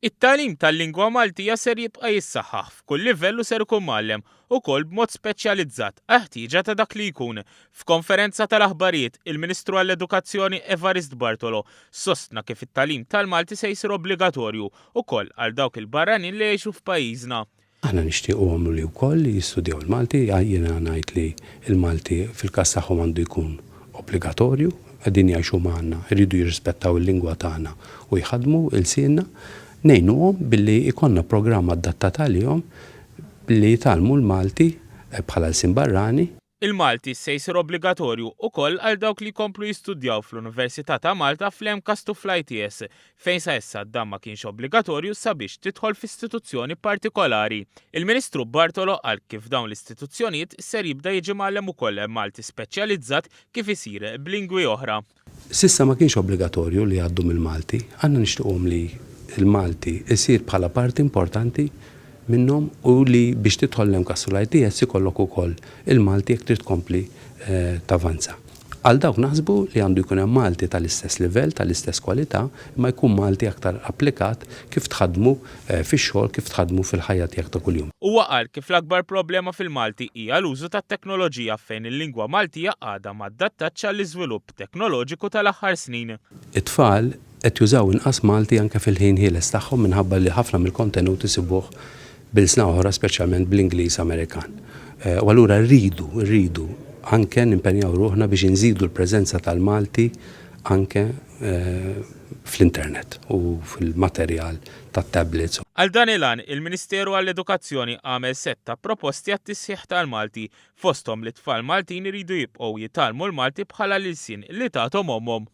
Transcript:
It-tagħlim tal-lingwa Maltija ser jibqa' jissaħħaħ f'kull livell u ser ikun mgħallem ukoll b'mod speċjalizzat għall-ħtieġa ta' dak li jkun. F'konferenza tal-aħbarijiet, il-Ministru għall-Edukazzjoni Evarist Bartolo sostna kif it-tagħlim tal-Malti se jsir obbligatorju ukoll għal dawk il-barranin li jgħixu f'pajjiżna. Aħna nixtiequhom li wkoll jistudjaw il-Malti, jiena ngħid li l-Malti fil-każ tagħhom għandu jkun obbligatorju, qegħdin jgħixu magħna, iridu jirrispettaw il-lingwa tagħna u jħaddmu ilsienna, ngħinuhom billi jkollna programm adattat għalihom billi jitgħallmu l-Malti bħala lsien barrani. Il-Malti se jsir obbligatorju ukoll għal dawk li jkomplu jistudjaw fl-Università ta' Malta fl-MCAST u fl-ITS, fejn sa issa dan ma kienx obbligatorju sabiex tidħol f'istituzzjoni partikolari. Il-Ministru Bartolo qal kif f'dawn l-istituzzjonijiet ser jibda jiġi mgħallem ukoll Malti speċjalizzat kif isir b'lingwi oħra. S'issa ma kienx obbligatorju li jgħaddu mill-Malti. Aħna nixtiequhom li l-Malti jsir bħala parti importanti minnhom u li biex tidħol l-MCAST u l-ITS ikollok ukoll il-Malti jekk trid tkompli tavanza. Għal dawk naħsbu li għandu jkun hemm Malti tal-istess livell, tal-istess kwalità, imma jkun Malti aktar applikat kif tħaddmu fix-xogħol, kif tħaddmu fil-ħajja tiegħek ta' kuljum. Huwa qal kif l-akbar problema fil-Malti hija l-użu tat-teknoloġija fejn il-lingwa Maltija għadha ma adattatx għall-iżvilupp teknoloġiku tal-aħħar snin. It-tfal qed jużaw inqas Malti anke fil-ħin ħieles tagħhom minħabba li ħafna mill-kontenut isibuh b'ilsna oħra speċjalment bl-Ingliż Amerikan. U allura rridu, rridu anke nimpenjaw ruħna biex inżidu l-preżenza tal-Malti anke fl-internet u fil-materjal tat-tablets. Għal dan il-għan, il-Ministeru għall-Edukazzjoni għamel sett ta' proposti għat-tisħiħ tal-Malti, fosthom li t-tfal Maltin iridu jibqgħu jitgħallmu l-Malti bħala l-ilsien li tathom ommhom.